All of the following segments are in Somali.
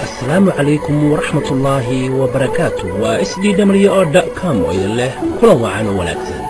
Asalaamu calaykum waraxmatullaahi wabarakaatu. Waa sdw.com oo idin leh kulan wacan oo wanaagsan.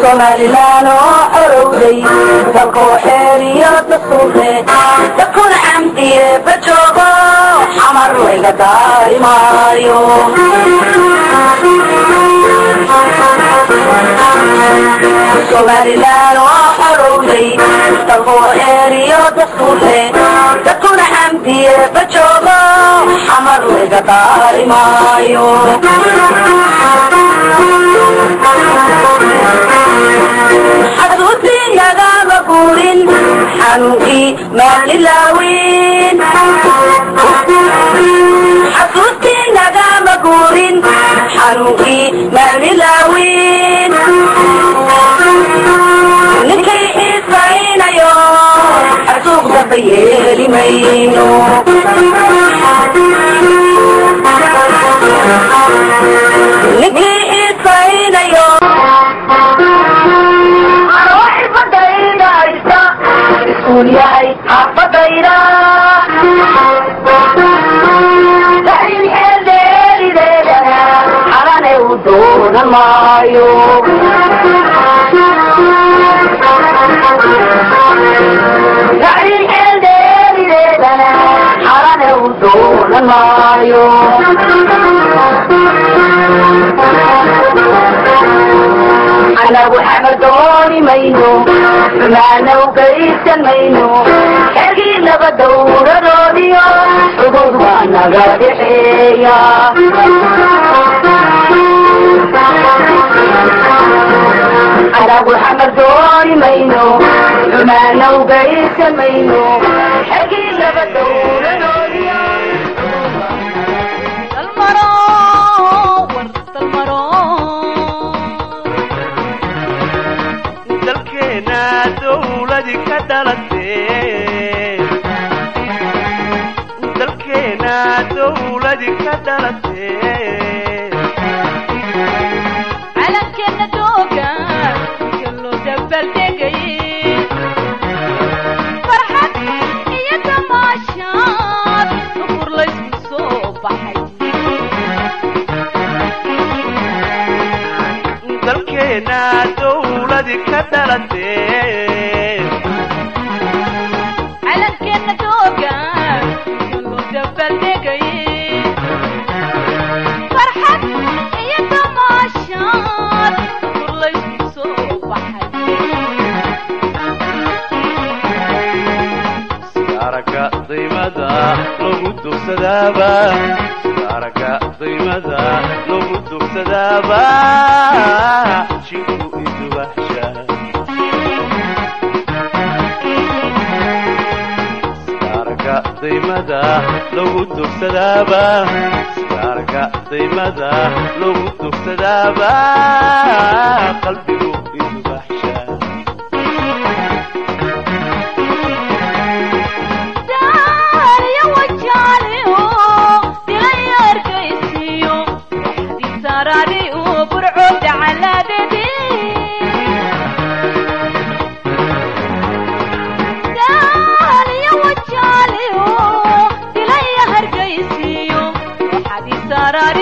Somaliland oo arowday dalkoo xeeriyo dastuure dadkuna xamdiye bajoogo xamar layga daari maayo. Somaliland oo arowday dalkoo xeeriyo dastuure dadkuna xamdiye bajoogo xamar layga daari maayo. Xasuustii lagama guurin xanuunkii maalilaawin, xasuustii lagama guurin xanuunkii maalilaawin. Ninkay xiisaynayo xasuuq damba yeeli mayno. Ninkii xiisaynayo iskuul yahay xaafadayda taxriim xeeldheerideedana xalane u doonan maayo. Taxriim xeeldheerideedana xalane u doonan maayo. Anagu xamar dooni mayno, xumaana u geysan mayno, xergii laba dowladoodiyo xuduud baa naga dhexeeya. Anagu xamar dooni mayno, xumaana u geysan mayno, xergii laba dowladoodiyo. Dalkeena dowladi ka dhalatee, dalkeena dowladi ka dhalatee, calankeena dooga inta loo dabaaldegayay farxad iyo tamaashaad nukur laysku soo baxay. Dalkeena dowladi ka dhalatee, calankeena dooga inta loo dabaaldegayay farxad iyo tamaashaad nukur laysku soo baxay. Aragga daymada lagu dugsadaaba, aragga daymada lagu dugsadaaba, shinku idubaxsha. Aragga daymada lagu dugsadaaba, aragga daymada lagu dugsadaaba, qalbigu idubaxsha. Daariyo wajaaliyo dilay arkaysiyo waxdii saraari uu burco dacalaadadii. Daariyo wajaaliyo dilay hargaysiyo waxdii saraari